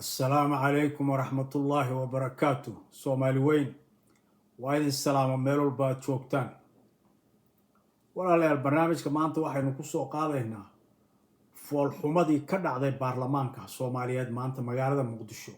Assalaamu calaykum waraxmatullaahi wabarakaatu. Soomaali weyn, waa idin salaama meel walba aad joogtaan. Walaalayaal, barnaamijka maanta waxaynu ku soo qaadaynaa foolxumadii ka dhacday baarlamaanka Soomaaliyeed maanta magaalada Muqdisho.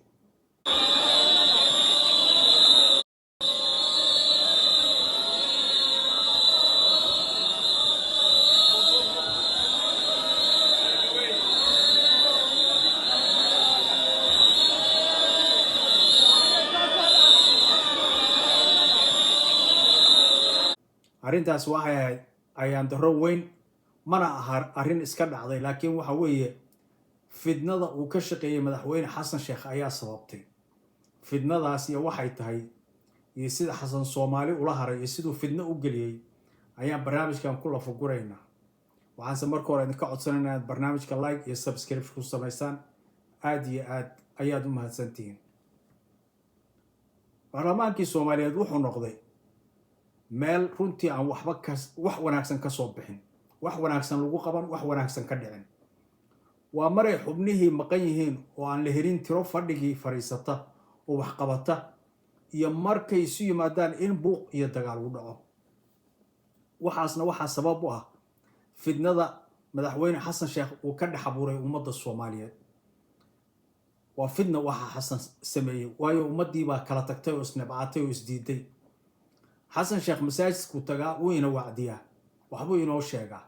Arrintaas waxay ahayd ayaan darro weyn, mana aha arrin iska dhacday, laakiin waxa weeye fidnada uu ka shaqeeyey Madaxweyne Xasan Sheekh ayaa sababtay fidnadaas. Iyo waxay tahay iyo sida Xasan Soomaali ula haray iyo siduu fidno u geliyey ayaan barnaamijkan ku lafaguraynaa. Waxaanse marka hore idinka codsanayna inaad barnaamijka like iyo subscribe ku samaysaan. Aada iyo aad ayaad u mahadsantihiin. Baarlamaankii Soomaaliyeed wuxuu noqday meel runtii aan waxba ka wax wanaagsan ka soo bixin, wax wanaagsan lagu qaban, wax wanaagsan ka dhicin. Waa maray xubnihii maqan yihiin oo aan la helin tiro fadhigii fadhiisata oo wax qabata, iyo markay isu yimaadaan in buuq iyo dagaal u dhaco. Waxaasna waxaa sabab u ah fidnada Madaxweyne Xasan Sheekh uu ka dhex abuuray ummadda Soomaaliyeed. Waa fidna waxa Xasan sameeyey, waayo ummaddii baa kala tagtay oo isnabcaatay oo isdiiday. Xasan Sheekh masaajidku tagaa, wuu ina wacdiyaa, waxbuu inoo sheegaa,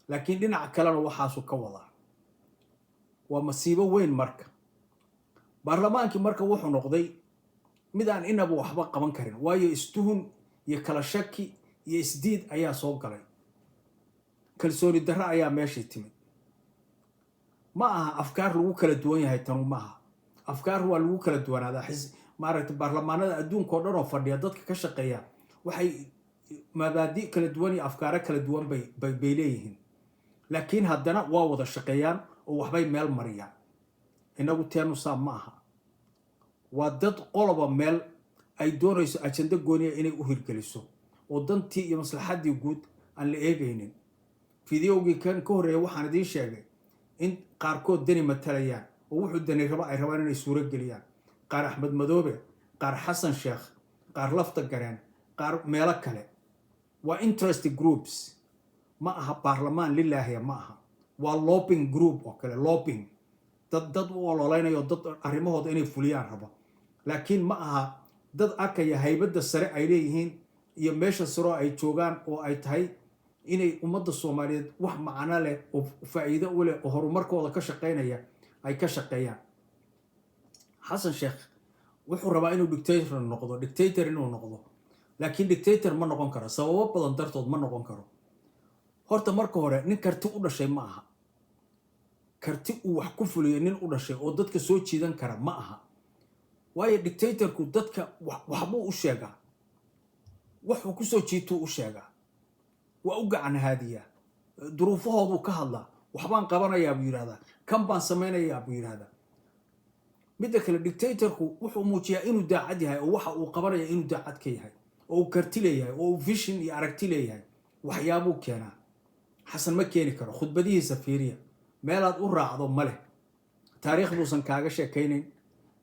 laakiin dhinaca kalena waxaasuu ka wadaa. Waa masiibo weyn. Marka baarlamaankii marka wuxuu noqday mid aan inaba waxba qaban karin, waayo istuhun iyo kala shaki iyo isdiid ayaa soo galay, kalsooni darro ayaa meeshii timid. Ma aha afkaar lagu kala duwan yahay tanu, ma aha. Afkaar waa lagu kala duwanaadaa. Maaragtay, baarlamaanada adduunka oo dhan oo fadhiya, dadka ka shaqeeya waxay mabaadi kala duwan iyo afkaaro kala duwan bay leeyihiin, laakiin haddana waa wada shaqeeyaan oo waxbay meel mariyaan. Inagu teenu saa ma aha. Waa dad qoloba meel ay doonayso ajando gooniya inay u hirgeliso oo dantii iyo maslaxaddii guud aan la eegaynin. Fideogii kan ka horreeya waxaan idiin sheegay in qaarkood Deni matalayaan oo wuxuu Deni raba ay rabaan inay suuro geliyaan, qaar Axmed Madoobe, qaar Xasan Sheekh, qaar Lafta Gareen, qaar meelo kale. Waa interest groups, ma aha baarlamaan lilaahiya, ma aha. Waa lobbying group oo kale, lobbying, dad u ololeynayo, dad arrimahooda inay fuliyaan rabo, laakiin ma aha dad arkaya haybadda sare ay leeyihiin iyo meesha saroo ay joogaan oo ay tahay inay ummadda Soomaaliyeed wax macno leh oo faa'iido u leh oo horumarkooda ka shaqeynaya ay ka shaqeeyaan. Xasan Sheekh wuxuu rabaa inuu dictator noqdo, dictator inuu noqdo, laakiin dictator ma noqon karo sababo badan dartood ma noqon karo. Horta marka hore, nin karti u dhashay ma aha. Karti uu wax ku fuliyo nin u dhashay oo dadka soo jiidan kara ma aha, waayo dictatorku dadka waxbuu u sheegaa, waxuu kusoo jiituu u sheegaa, waa u gacan haadiyaa, duruufahooduu ka hadlaa, waxbaan qabanayaa buu yidhahdaa, kan baan samaynayaa buu yidhahdaa. Midda kale, dictatorku wuxuu muujiyaa inuu daacad yahay oo waxa uu qabanaya inuu daacad ka yahay oo uu karti leeyahay oo uu vision iyo aragti leeyahay, waxyaabuu keenaa. Xasan ma keeni karo. Khudbadihiisa fiiriya, meelaad u raacdo ma leh. Taariikh buusan kaaga sheekaynayn,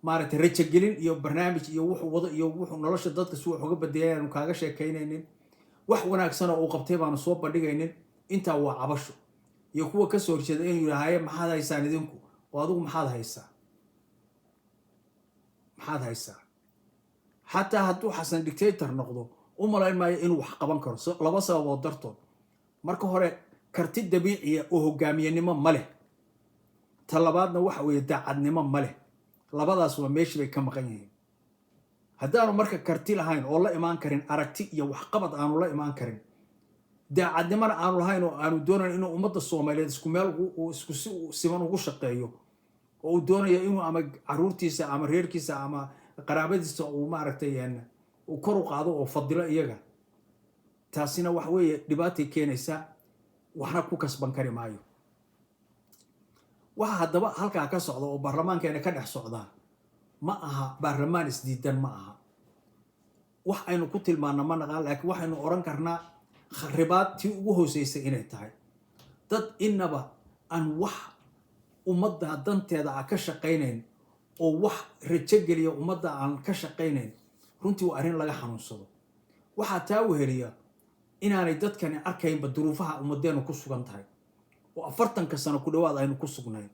maaragtay, rajagelin iyo barnaamij iyo wuxuu wado iyo wuxuu nolosha dadka si wax uga badeeyay aanu kaaga sheekaynaynin. Wax wanaagsan oo uu qabtay baanu soo bandhigaynin. Intaa waa cabasho iyo kuwa kasoo horjeeda inuu yidhaahaye: "Maxaad haysaan idinku?" Oo adigu maxaad haysaa? Maxaad haysaa? Xataa hadduu Xasan dictator noqdo, u malayn maayo inuu wax qaban karo, laba sababood dartood. Marka hore, karti dabiiciya oo hogaamiyenimo ma leh. Ta labaadna waxa weeye daacadnimo ma leh. Labadaas waa meeshii bay ka maqan yihiin. Haddaanu marka karti lahayn oo la imaan karin aragti iyo waxqabad aanu la imaan karin, daacadnimona aanu lahayn oo aanu doonayn inuu ummadda Soomaaliyeed isku meel isku si siman ugu shaqeeyo, oo uu doonayo inuu ama caruurtiisa ama reerkiisa ama qaraabadiisa uu, maaragtay, uu kor u qaado oo fadilo iyaga, taasina wax weeye dhibaatay keenaysaa, waxna ku kasban kari maayo. Waxa haddaba halkaa ka socda oo baarlamaankeena ka dhex socdaa ma aha baarlamaan isdiidan, ma aha. Wax aynu ku tilmaana ma naqaan, laakiin waxaynu odhan karnaa kharibaad tii ugu hooseysay inay tahay. Dad inaba aan wax ummadda danteeda ah ka shaqaynayn. Oo wax rajo geliya ummadda aan ka shaqaynayn, runtii waa arrin laga xanuunsado. Waxaa taa weheliya inaanay dadkani arkaynba duruufaha ummadeennu ku sugan tahay oo 40-ka sano ku dhowaad aynu ku sugnayn.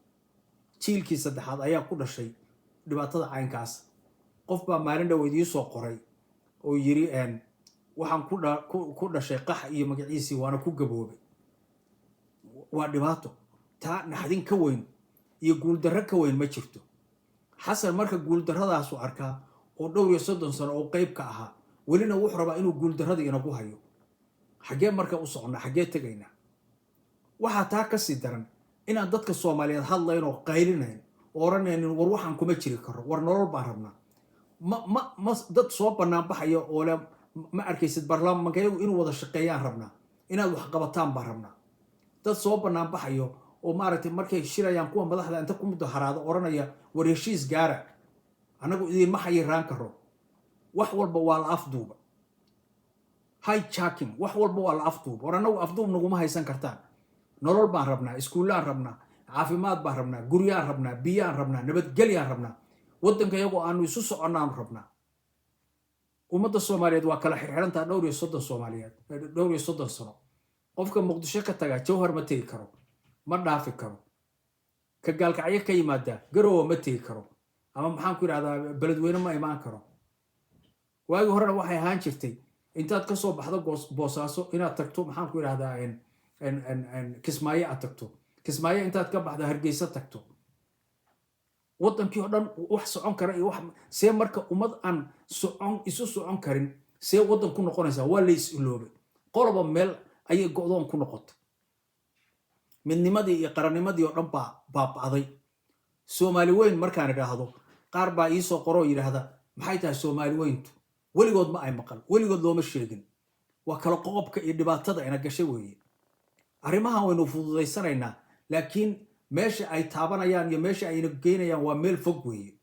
Jiilkii saddexaad ayaa ku dhashay dhibaatada caynkaas. Qof baa maalin dhow idiisoo qoray oo yiri, "Waxaan ku dhashay qax iyo magaciisii, waana ku gaboobay." Waa dhibaato taa naxdin ka weyn iyo guuldarro ka weyn ma jirto. Xasan marka guuldarradaasu arkaa oo dhowr iyo 30 sano oo qayb ka ahaa, welina wuxuu rabaa inuu guuldarradii inagu hayo. Xaggee marka u soconnaa? Xaggee tegaynaa? Waxaa taa ka sii daran inaan dadka Soomaaliyeed hadlayn oo qaylinayn oo odhanaynin, "War, waxaan kuma jiri karo. War, nolol baan rabnaa." Ma dad soo bannaan baxaya oo le ma arkaysid. Baarlamaanka iyagu inuu wada shaqeeyaan rabnaa, inaad wax qabataan baan rabnaa. Dad soo bannaan baxayo oo maaragtay markay shirayaan kuwa madaxda inta ku mudaharaado odhanaya, "War, heshiis gaara, annagu idinma xayiraan karo." Wax walba waa la afduuba, hijacking, wax walba waa la afduuba. "War, annagu afduub naguma haysan kartaan. Nolol baan rabnaa, iskuullaan rabnaa, caafimaad baan rabnaa, guryaan rabnaa, biyaan rabnaa, nabadgelyaan rabnaa, waddanka iyagoo aanu isu soconnaanu rabnaa." Ummadda Soomaaliyeed waa kala xirxirantaa dhowr iyo 30 Soomaaliyeed, dhowr iyo 30 sano. Qofka Muqdisho ka tagaa Jawhar ma tegi karo, ma dhaafi karo. Ka Gaalkacyo ka yimaada Garowa ma tegi karo, ama maxaan ku idhahdaa, Beledweyne ma imaan karo. Waagii horena waxay ahaan jirtay intaad ka soo baxdo Boosaaso inaad tagto, maxaan ku idhahdaa, Kismaayo aad tagto, Kismaayo intaad ka baxdo Hargeysa tagto. Waddankii oo dhan wax socon kara iyo wax see marka ummad aan socon, isu socon karin, see waddan ku noqonaysaa? Waa la is iloobay. Qoloba meel ayay go'doon ku noqotay. Midnimadii iyo qarannimadii oo dhan baa baaba'day. Soomaali weyn markaan idhaahdo, qaar baa iisoo qoroo yidhaahda, "Maxay tahay Soomaali weyntu?" Weligood ma ay maqal, weligood looma sheegin. Waa kala qoqobka iyo dhibaatada ina gashay weeye. Arrimahan waynu fududaysanaynaa, laakiin meesha ay taabanayaan iyo meesha ayna geynayaan waa meel fog weeye.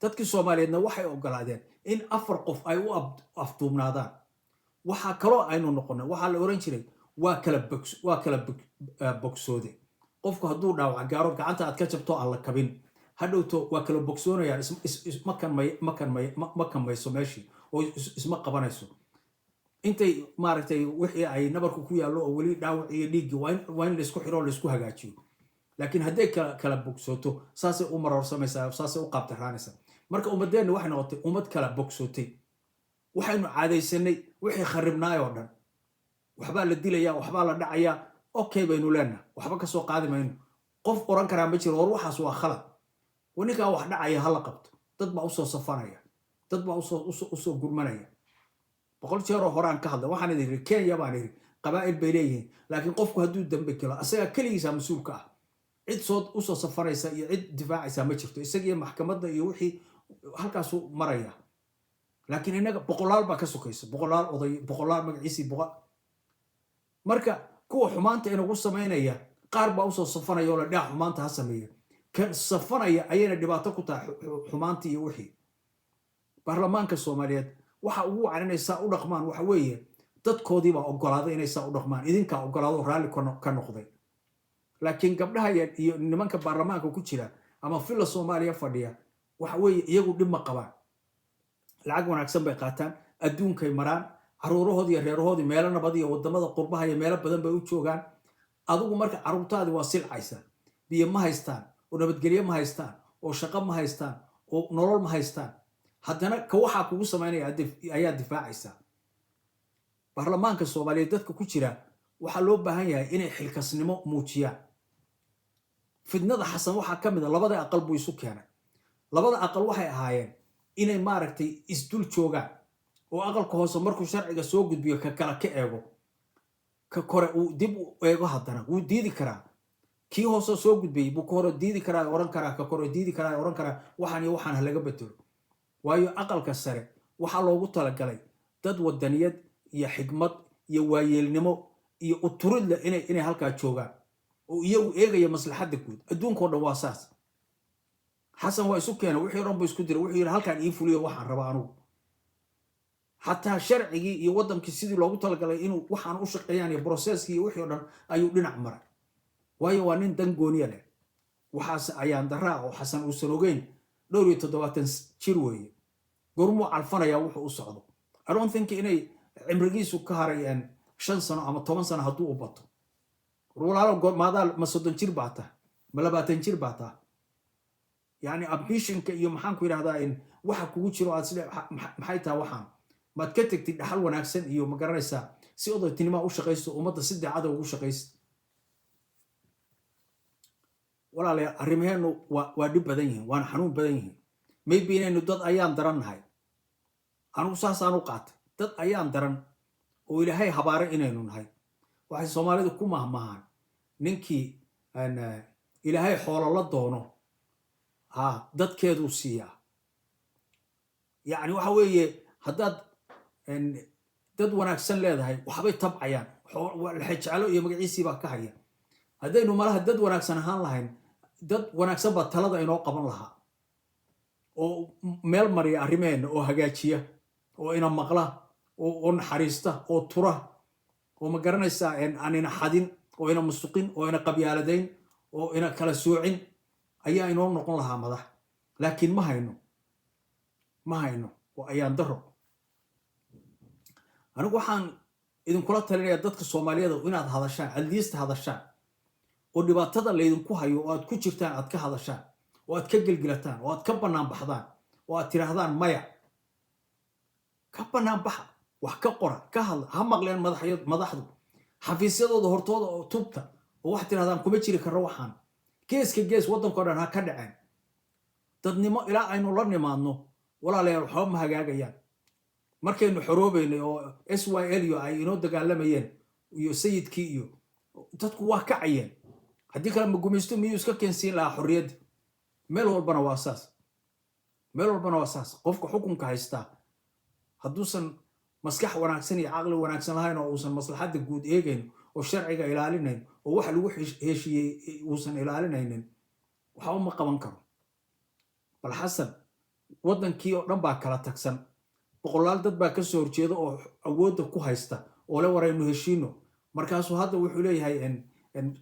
Dadkii Soomaaliyeedna waxay ogolaadeen in afar qof ay u afduubnaadaan. Waxaa kaloo aynu noqonay waxaa la oran jiray waa kala bogsoode. Qofku hadduu dhaawac gaaro, gacanta aad ka jabto, aan la kabin, hadhowto waa kala bogsoonayaan, ma kanmayso meeshii oo isma qabanayso. Intay maaragtay wixii ay nabarku ku yaallo oo weli dhaawac iyo dhiiggii, waa in laysku xiro oo laysku hagaajiyo. Laakiin hadday kala bogsooto, saasay u maroorsamaysaa, saasay u qaabtaraanaysaa. Marka ummadeenna waxay noqotay ummad kala bogsootay. Waxaynu caadaysanay wixii kharibnaay oo dhan. Waxbaa la dilayaa, waxbaa la dhacayaa, okay baynu leenaha, waxba kasoo qaadi mayno. Qof oran karaa ma jiro, "War, waxaas waa khalad, war ninkaa wax dhacaya hala qabto." Dad baa usoo safanaya, dad baa usoo gurmanaya. 100 jeeroo horaan ka hadlay, waxaan idin iri, Kenya baan iri qabaa'il bay leeyihiin, laakiin qofku hadduu dambi galo, asagaa keligiisa mas-uulka ah. Cid soo usoo safanaysa iyo cid difaacaysa ma jirto. Isagiyo maxkamadda iyo wixii halkaasuu maraya. Laakiin innaga boqolaal baa ka sokaysa, boqolaal oday, boqolaal magaciisii, boqol. Marka kuwa xumaanta inagu samaynaya, qaar baa usoo safanaya oo la dhaha xumaanta ha sameeya. Kan safanaya ayayna dhibaato ku tahay xumaantii iyo wixii. Baarlamaanka Soomaaliyeed waxa ugu wacan inay saa u dhaqmaan waxa weeye dadkoodiibaa ogolaaday inay saa u dhaqmaan. Idinkaa ogolaado, raalli ka noqday. Laakiin gabdhaha iyo nimanka baarlamaanka ku jira ama Villa Soomaaliya fadhiya, waxa weeye iyagu dhib ma qabaan. Lacag wanaagsan bay qaataan, adduunkay maraan, caruurahoodii iyo reerahoodii meelo nabad iyo wadamada qurbaha iyo meelo badan bay u joogaan. Adigu marka carruurtaadii waa silcaysa, biyo ma haystaan, oo nabadgelyo ma haystaan, oo shaqo ma haystaan, oo nolol ma haystaan. Haddana ka waxaa kugu samaynaya ayaa difaacaysa. Baarlamaanka Soomaaliyeed dadka ku jira waxaa loo baahan yahay inay xilkasnimo muujiyaan. Fidnada Xasan waxaa ka mid a labada aqal buu isu keenay. Labada aqal waxay ahaayeen inay maaragtay isdul joogaan, oo aqalka hoose markuu sharciga soo gudbiyo, ka kala ka eego, ka kore uu dib u eego. Haddana wuu diidi karaa. Kii hoose soo gudbiyey buu ka hore diidi karaa, oran karaa, ka kore diidi karaa, oran karaa, "Waxaan iyo waxaan ha laga bedelo." Waayo, aqalka sare waxaa loogu talagalay dad wadaniyad iyo xigmad iyo waayeelnimo iyo uturid leh inay halkaa joogaan oo iyagu eegaya maslaxadda guud. Adduunkao dhan waa saas. Xasan waa isu keenay, wixii o dhan buu isku diray. Wuxuu yidhi, "Halkaan ii fuliyo waxaan raba anugu." Xataa sharcigii iyo waddankii sidii loogu talagalay inuu waxaan u shaqeeyaan iyo processkii iyo wixii o dhan ayuu dhinac maray. Waayo, waa nin dan gooniya leh. Waxaase ayaan daraa oo Xasan uusan ogeyn. Dhowr iyo 70 jir weeye. Goormuu calfanayaa wuxuu u socdo? I don't think inay cimrigiisu ka harayeen 5 sano ama 10 sano hadduu u bato. Walaalo, maadaa ma 30 jir baa tahay, ma 20 jir baa tahay? Yani ambitionka iyo, maxaan ku yidhahdaa, in waxa kugu jiro aad sida maxay tahay, waxaan maad ka tegtid dhaxal wanaagsan iyo, ma garanaysaa, si odaytinimaa u shaqaysto, ummadda si daacada ugu shaqaysto. Walaalayaal, arrimaheennu waa dhib badan yihiin, waana xanuun badan yihiin. Maybe inaynu dad ayaan daran nahay. Anigu saasaan u qaatay, dad ayaan daran oo Ilaahay habaare inaynu nahay. Waxay Soomaalidu ku mahmahaan, ninkii Ilaahay xoolo la doono ha dadkeeduu siiyaa. Yacni waxa weeye, haddaad dad wanaagsan leedahay, waxbay tabcayaan, jeclo iyo magaciisii baa ka haya. Haddaynu malaha dad wanaagsan ahaan lahayn, dad wanaagsan baa talada inoo qaban lahaa oo meel mariya arrimeheenna oo hagaajiya oo ina maqla oo naxariista oo tura oo, ma garanaysaa, aan ina xadin oo ina musuqin oo ina qabyaaladayn oo ina kala soocin ayaa inoo noqon lahaa madax. Laakiin ma hayno, ma hayno, oo ayaan daro. Anigu waxaan idinkula talinayaa, dadka Soomaaliyeed, inaad hadashaan, at least hadashaan, oo dhibaatada laydinku hayo oo aad ku jirtaan aad ka hadashaan, oo aad ka gelgilataan, oo aad ka bannaan baxdaan, oo aad tidhaahdaan maya. Ka bannaan baxa, wax ka qora, ka hadla, ha maqleen madaxdu xafiisyadooda hortooda oo tubta, oo waxaad tidhahdaan, "Kuma jiri karro waxaan." Geeska gees waddankao dhan ha ka dhaceen. Dadnimo ilaa aynu la nimaadno, walaalayaal, waxba ma hagaagayaan. Markaynu xoroobaynay oo SYL iyo ay inoo dagaalamayeen iyo Sayidkii iyo dadku waa kacayeen. Haddii kale ma gumaysto miyuu iska keensiin lahaa xorriyadda? Meel walbana waa saas, meel walbana waa saas. Qofka xukunka haystaa hadduusan maskax wanaagsan iyo caqli wanaagsan lahayn, oo uusan maslaxadda guud eegayn, oo sharciga ilaalinayn, oo wax lagu heshiiyey uusan ilaalinaynin, waxa uma qaban karo. Bal Xasan, waddankii oo dhan baa kala tagsan, boqolaal dad baa kasoo horjeeda oo awoodda ku haysta oo le, "Waraynu heshiino." Markaasuu hadda wuxuu leeyahay,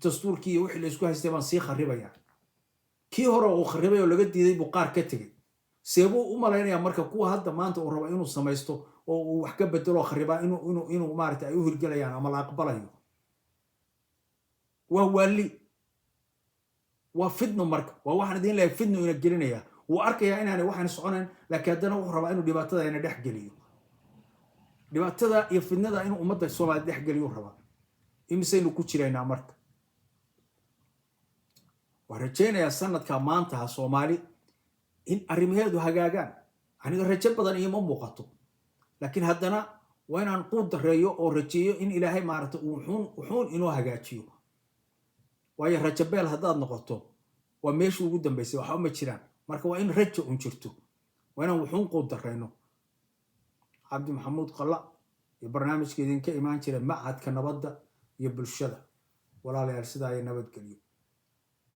dastuurkii iyo wixii la isku haystay baan sii kharibaya. Kii hore uu kharibay oo laga diiday buu qaar ka tegey. Seebuu u malaynayaa marka kuwa hadda maanta uu rabo inuu samaysto oo uu wax ka bedelo, kharibaa, inuu maarata ay u hirgelayaan ama la aqbalayo? Waa waali, waa fidno. Marka waa waxaan idin leeyahay, fidno ina gelinaya. Wuu arkayaa inaanay waxaan soconayn, laakiin haddana wuxuu rabaa inuu dhibaatada ina dhex geliyo, dhibaatada iyo fidnada inuu ummadda Soomaaliya dhex geliyo rabaa. Imisaynu ku jiraynaa? Marka waan rajaynayaa sanadka maantaha Soomaali in arrimaheedu hagaagaan. Aniga rajo badan iima muuqato, laakiin haddana waa inaan quud dareeyo oo rajeeyo in Ilaahay maarata uu wuxuun inoo hagaajiyo. Waayo, rajabeel haddaad noqoto, waa meeshii ugu dambaysay, waxba ma jiraan. Marka waa in rajo un jirto, waa inaan wuxuun quud dareyno. Cabdi Maxamuud Qalla iyo barnaamijka idinka imaan jira Machadka Nabadda iyo Bulshada. Walaalayaal, sidaa iyo nabadgelyo.